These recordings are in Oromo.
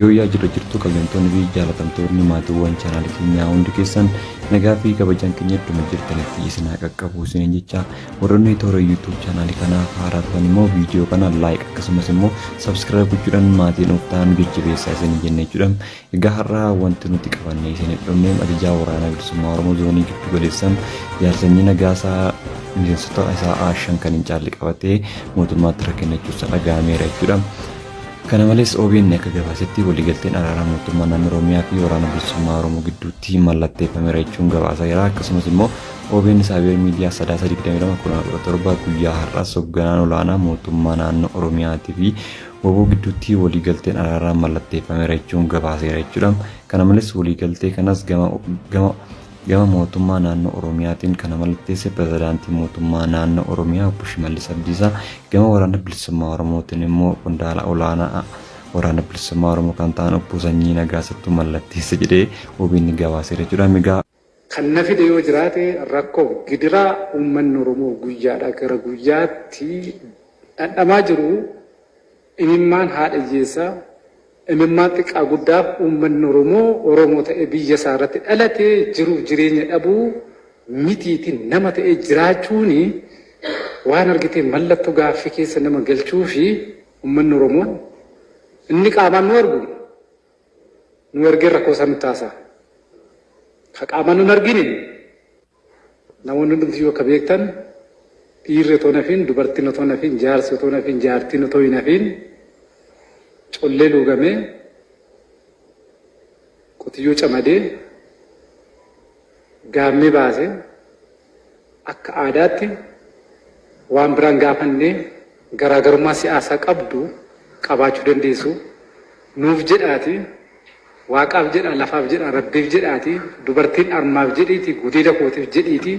Yooyyaa jirra jirtu kabajamtoonni fi jaalatamtoonni maatiiwwan chaanaalii keenyaa hundi keessan nagaa fi kabajaan keenya idduma jirtanitti isin haa qaqqabu isiniin jecha warroonni toora YouTube chaanaalii kanaa haaraa ta'an immoo viidiyoo kana like akkasumas immoo subscribe gochuudhaan maatii nuuf ta'an jajjabeessaa isiniin jenna jechuudha. Egaa har'a wanti nuti qabannee isiniif dhufne ajajaa waraanaa bilisummaa Oromoo zoonii giddu galeessan Jaal Sanyii Nagaasaa miseensota isaa 5 kan hin caalle qabatee mootummaatti harka kennachuusaa dhaga'ameera jechuudha. Kana malees OBN akka gabaasetti waliigalteen araaraa mootummaa naannoo Oromiyaa fi waraana bilisummaa Oromoo gidduutti mallatteeffameera jechuun gabaaseera. Akkasumas immoo OBN Saabeer Miidiyaa Sadaasa 22 2017 guyyaa har'aas hogganaan olaanaa mootummaa naannoo Oromiyaatii fi wbo gidduutti waliigalteen araaraa mallatteeffameera jechuun gabaaseera jechuudha. Kana malees waliigaltee kanas gama gama Gama mootummaa naannoo Oromiyaatiin kana mallatteesse pirezidaantii mootummaa naannoo Oromiyaa obbo Shimallis Abdiisaa, gama waraana bilisummaa Oromootiin immoo qondaala olaanaa waraana bilisummaa Oromoo kan ta'an obbo Sanyii Nagaasattu mallatteesse jedhee OBN gabaaseera jechuudha. Egaa. Kan na fide yoo jiraate rakkoof gidiraa uummanni Oromoo guyyaadhaa gara guyyaatti dhandhamaa jiru imimmaan haadha hiyyeessaa, imimmaan xiqqaa guddaaf uummanni Oromoo Oromoo ta'ee biyya isaa irratti dhalatee jiruuf jireenya dhabuu mitiiti nama ta'ee jiraachuuni waan argitee mallattoo gaaffii keessa nama galchuu fi uummanni Oromoo inni qaamaan nu argu nu argee rakkoo isaa nutti haasa'a. Ka qaamaan nu hin argine Namoonni hundumtiyyuu akka beektan dhiirri otoo hin hafiin, dubartiin otoo hin hafiin, jaarsi otoo hin hafiin, jaartiin otoo hin hafiin collee luugamee qotiyyoo camadee gaammee baasee akka aadaatti waan biraan gaafannee garaagarummaa siyaasaa qabdu qabaachuu dandeessu nuuf jedhaati Waaqaaf jedhaa, lafaaf jedhaa, Rabbiif jedhaatii, dubartiin armaaf jedhiitii, gudeeda kootiif jedhiitii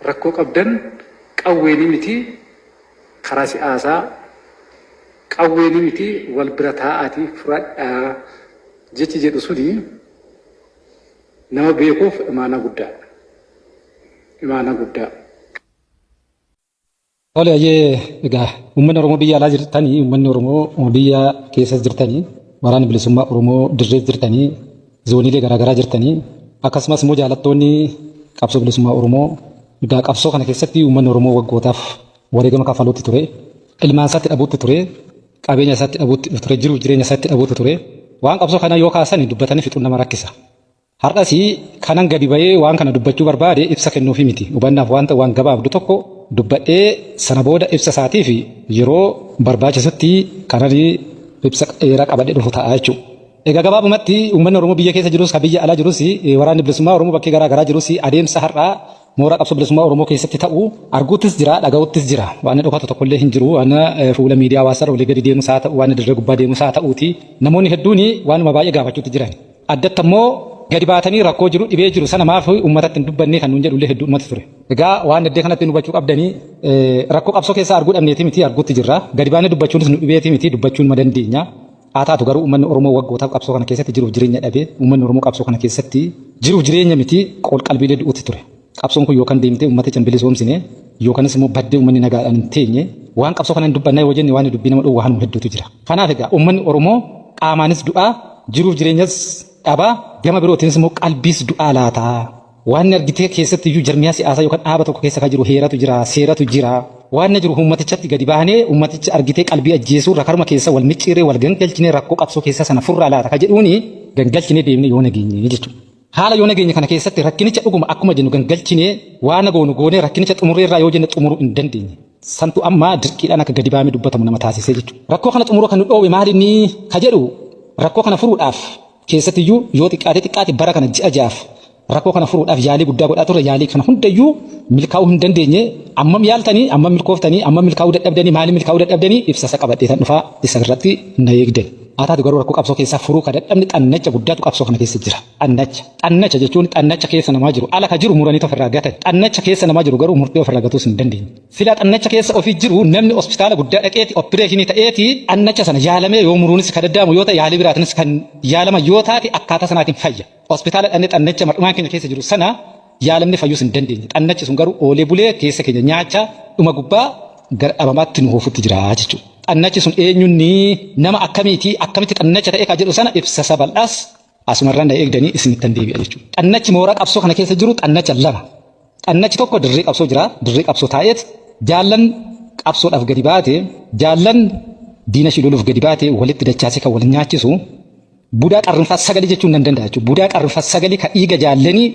rakkoo qabdan qawweenii miti karaa si'aasaa qawweenii miti wal bira taa'aatii furadhaa jechi jedhu suni nama beekuuf imaanaa guddaadha. Imaanaa guddaa. Tole ayyee egaa uummanni Oromoo biyya alaa jirtanii uummanni Oromoo biyya keessas jirtanii waraanni bilisummaa Oromoo dirrees jirtanii zooniilee garaagaraa jirtanii akkasumas immoo jaalattoonni qabsoo bilisummaa Oromoo egaa qabsoo kana keessatti uummanni Oromoo waggootaaf wareegama kafaluutti ture ilmaan isaatti dhabuutti ture qabeenya isaatti dhabuutti ture jiruuf jireenya isaatti dhabuutti ture waan qabsoo kana yoo kaasan dubbatanii fixuun nama rakkisa. Har'as kanan gadi ba'ee waan kana dubbachuu barbaade ibsa kennuufii miti. Hubannaaf waan ta'u waan gabaabdu tokko dubbadhee sana booda ibsa isaatiif yeroo barbaachisutti kanan ibsa dheeraa qabadhee dhufu ta'a jechuudha. Egaa gabaabumatti uummanni Oromoo biyya keessa jirus kan biyya alaa jirus waraanni bilisummaa Oromoo bakkee garaa garaa jirus adeemsa har'aa mooraa qabsoo bilisummaa Oromoo keessatti ta'u arguuttis jira dhaga'uttis jira. Waan dhokatu tokkollee hin jiru. Waan fuula miidiyaa hawaasaarra olii gadi deemus haa ta'u waan dirree gubbaa deemus haa ta'uuti. Namoonni hedduun waanuma baay'ee gaafachuutti jiran. Addatti ammoo gadi baatanii rakkoo jiru, dhibee jiru sana maaf uummatatti hin dubbannee kan nuun jedhu illee hedduudhumatu ture. Egaa waan iddee kanatti nu hubachuu qabdanii rakkoo qabsoo keessaa arguu dhabneeti miti arguutti jirra. Gadi baanee dubbachuunis nu dhibeeti miti dubbachuu numa dandeenya. Haa taatu garuu uummanni Oromoo waggootaaf qabsoo kana keessatti jiruuf jireenya dhabe. Uummanni Oromoo qabsoo kana keessatti jiruuf jireenya miti qool-qalbiilee du'utti ture. Qabsoon kun yookaan deemtee uummaticha hin bilisoomsine yookanis immoo baddee uummanni nagaadhaan hin teenye waan qabsoo kana hin dubbanna yoo jenne waan dubbii nama dhowwa hanuma hedduutu jira. Kanaaf egaa uummanni Oromoo qaamaanis du'aa jiruuf jireenyas dhabaa gama birootiinis immoo qalbiis du'aa laataa. Waan argitee keessatti iyyuu jarmiyaa siyaasaa yookaan dhaaba tokko keessa kan jiru heeratu jira, seeratu jira. Waan jiru uummatichatti gadi baanee uummaticha argitee qalbii ajjeesuu irra karuma keessa wal micciirree wal gangalchinee rakkoo qabsoo keessaa sana furraa laata ka jedhuuni gangalchinee deemnee yoo nageenye jechuudha. Haala yoo nageenye kana keessatti rakkinicha dhuguma akkuma jennu gangalchinee waana goonu goonee rakkinicha xumurreerraa yoo jenne xumuruu hin dandeenye. Santu amma dirqiidhaan akka gadi bahamee dubbatamu nama taasisee jechuudha. Rakkoo kana xumuruu kan nu dhoowwe maal inni ka jedhu rakkoo kana furuudhaaf keessattiyyuu yoo xiqqaate xiqqaate bara kana ji'a ja'aaf rakkoo kana furuudhaaf yaalii guddaa godhaa turre yaalii kana hundayyuu milkaa'uu hin dandeenye ammam yaaltanii ammam milkooftanii ammam milkaa'uu dadhabdanii maaliin milkaa'uu dadhabdanii ibsa isa qabadhee tan dhufaa isa irratti na eegdan. Haa taatu garuu rakkoo qabsoo keessaa furuu ka dadhabne xannacha guddaatu qabsoo kana keessa jira. Xannacha. Xannacha jechuun xannacha keessa namaa jiru. Ala ka jiru muranii ofirraa gatan. Xannacha keessa namaa jiru garuu murtee ofirraa gatuus hin dandeenye. Silaa xannacha keessa ofii jiru namni hospitaala guddaa dhaqeeti oppireeshinii ta'eeti xannacha sana yaalamee yoo muruunis ka danda'amu yoo ta'e yaalii biraatinis kan yaalaman yoo taate akkaataa sanaatiin fayya. Hospitaala dhaqnee xannacha mar'umaan keenya keessa jiru sana yaalamne fayyuus hin dandeenye. Xannachi sun garuu oolee bulee keessa keenya nyaachaa dhuma gubbaa gara dhabamaatti nu oofutti jira jechuudha. Xannachi sun eenyunni, nama akkamiiti, akkamitti xannacha ta'e ka jedhu sana ibsa sabal'aas asumarraan na eegdanii isinittan deebi'a jechuudha. Xannachi mooraa qabsoo kana keessa jiru xannacha lama. Xannachi tokko dirree qabsoo jira. Dirree qabsoo taa'eet jaallan qabsoodhaaf gadi baate, jaallan diina ishii loluuf gadi baate walitti dachaasee kan wal nyaachisu budaa qarrinfaa sagalii jechuun nan danda'a jechuudha. Budaa qarrinfaa sagalii kan dhiiga jaallanii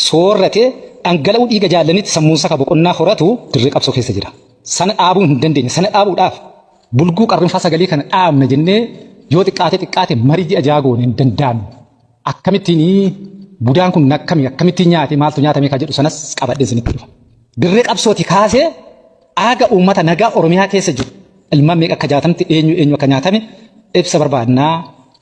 soorrate, dhangala'uu dhiiga jaallaniitti sammuunsa kan boqonnaa horatu dirree qabsoo keessa jira. Sana dhaabuu hin dandeenye. Sana dhaabuudhaaf bulguu qarrinfaa sagalii kana dhaabna jennee yoo xiqqaate xiqqaate marii ji'a ja'a goone hin danda'amne. Akkamittiin budaan kun akkami akkamittiin nyaate, maaltu nyaatame kan jedhu sanas qabadhee isinitti dhufa. Dirree qabsooti kaasee aaga uummata nagaa Oromiyaa keessa jiru ilmaan meeqa akka nyaatamte, eenyu eenyu akka nyaatame ibsa barbaadnaa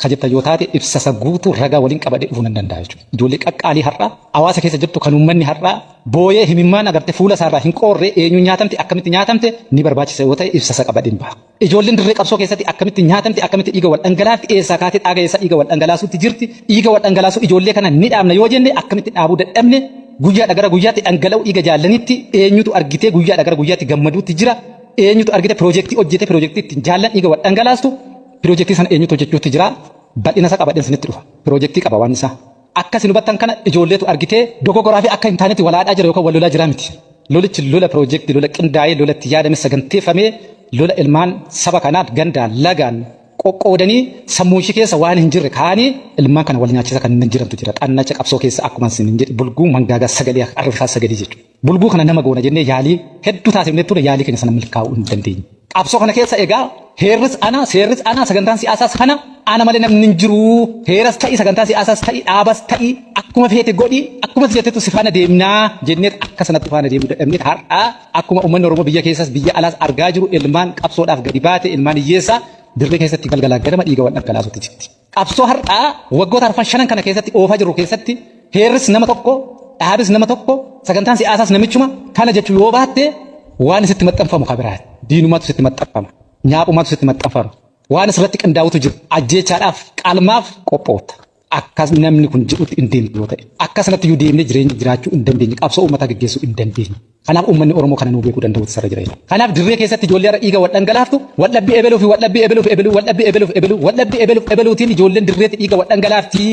ka jettan yoo taate, ibsa isa guutuu ragaa waliin qabadhee dhufuu nan danda'a jechuudha. Ijoollee qaqqaalii har'a hawaasa keessa jirtu kan uummanni har'a booyee himimmaan agartee fuula isaarraa hin qoorre, eenyu nyaatamte, akkamitti nyaatamte ni barbaachisa yoo ta'e ibsa isa qabadheen baha. Ijoolleen dirree qabsoo keessatti akkamitti nyaatamte, akkamitti dhiiga wal dhangalaafti, eessaa kaatee dhaaga eessa dhiiga wal dhangalaasuutti jirti, dhiiga wal dhangalaasuu ijoollee kana ni dhaabna yoo jenne akkamitti dhaabuu dadhabne, guyyaadha gara guyyaatti dhangala'uu dhiiga jaallanitti eenyutu argitee guyyaadha gara guyyaatti gammaduutti jira, eenyutu argite piroojeektii hojjete, piroojeektii ittiin jaallan dhiiga wal dhangalaastu, piroojeektii sana eenyutu hojjechuutti jira, bal'ina isa qabadheen isinitti dhufa. Piroojeektii qaba waan isaa. Akka isin hubattan kana ijoolleetu argitee dogogoraa fi akka hin taanetti walaadhaa jira yookaan wal lolaa jira miti. Lolichi lola piroojeektii, lola qindaa'ee, lola itti yaadame saganteeffamee, lola ilmaan saba kanaa gandaan lagaan qoqqoodanii sammuu ishii keessa waan hin jirre kaanii ilmaan kana wal nyaachisa kan hin jirantu jira. Xannacha qabsoo keessa akkuma isin hin jedhe bulguu mangaagaa sagalee arrifaa sagalee jechuudha. Bulguu kana nama goona jennee yaalii hedduu taasifnee ture, yaalii keenya sana milkaa'uu hin dandeenye. Qabsoo kana keessa egaa heerris ana, seerris ana, sagantaan siyaasaas kana, ana malee namni hin jiru. Heeras ta'i, sagantaa siyaasaas ta'i, dhaabas ta'i, akkuma feete godhi, akkuma jettetu si faana deemnaa jennee akka sanatti faana deemuu dadhabnee har'a akkuma uummanni Oromoo biyya keessas biyya alaas argaa jiru ilmaan qabsoodhaaf gadi baate, ilmaan hiyyeessaa dirree keessatti galgalaa ganama dhiiga wal dhangalaasuutti jirti. Qabsoo har'aa waggoota arfan shanan kana keessatti oofaa jirru keessatti heerris nama tokko, dhaabis nama tokko, sagantaan siyaasaas namichuma kana jechuu yoo baatte waan isitti maxxanfamu kan biraati. Diinummaatu sitti maxxanfama. Nyaaphumaatu sitti maxxanfama. Waan asirratti qindaa'utu jira. Ajjeechaadhaaf, qalmaaf qophoota. Akkas namni kun jedhutti hin deemtu yoo ta'e. Akka sanatti iyyuu deemnee jireenya jiraachuu hin dandeenye. Qabsoo uummataa gaggeessuu hin dandeenye. Kanaaf uummanni Oromoo kana nuu beekuu danda'utu sarara jira jechuudha. Kanaaf dirree keessatti ijoollee har'a dhiiga wal dhangalaaftu wal dhabbii ebeluu fi wal dhabbii ebeluu fi ebeluu, wal dhabbii ebeluu fi ebeluu, wal dhabbii ebeluu fi ebeluutiin ijoolleen dirreetti dhiiga wal dhangalaafti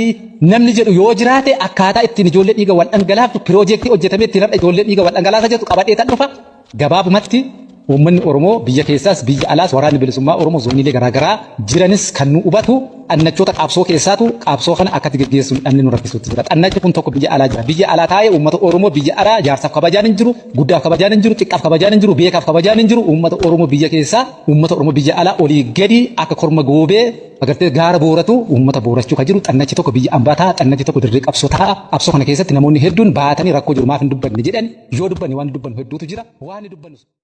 namni jedhu yoo jiraate, akkaataa ittiin ijoollee dhiiga wal dhangalaaftu piroojeektii hojjetamee ittiin har'a ijoollee dhiiga wal dhangalaasaa jirtu qabadhee tan dhufa. Gabaabumatti uummanni Oromoo biyya keessaas biyya alaas, waraanni bilisummaa Oromoo zooniilee garaagaraa jiranis kan nu hubatu xannachoota qabsoo keessaatu qabsoo kana akkatti geggeessuun dhabni nu rakkisuutti jira. Xannachi kun tokko biyya alaa jira. Biyya alaa taa'ee uummata Oromoo biyya alaa jaarsaaf kabajaan hin jiru, guddaaf kabajaan hin jiru, xiqqaaf kabajaan hin jiru, beekaaf kabajaan hin jiru. Uummata Oromoo biyya keessaa, uummata Oromoo biyya alaa olii gadi akka korma goobee agartee gaara booratu uummata boorachuu kan jiru xannachi tokko biyya ambaa taa'a, xannachi tokko dirree qabsoo taa'a. Qabsoo kana keessatti namoonni hedduun baatanii rakkoo jiru maaf hin dubbanne jedhan, yoo dubbanne waan dubbannu hedduutu jira. Waan dubbannu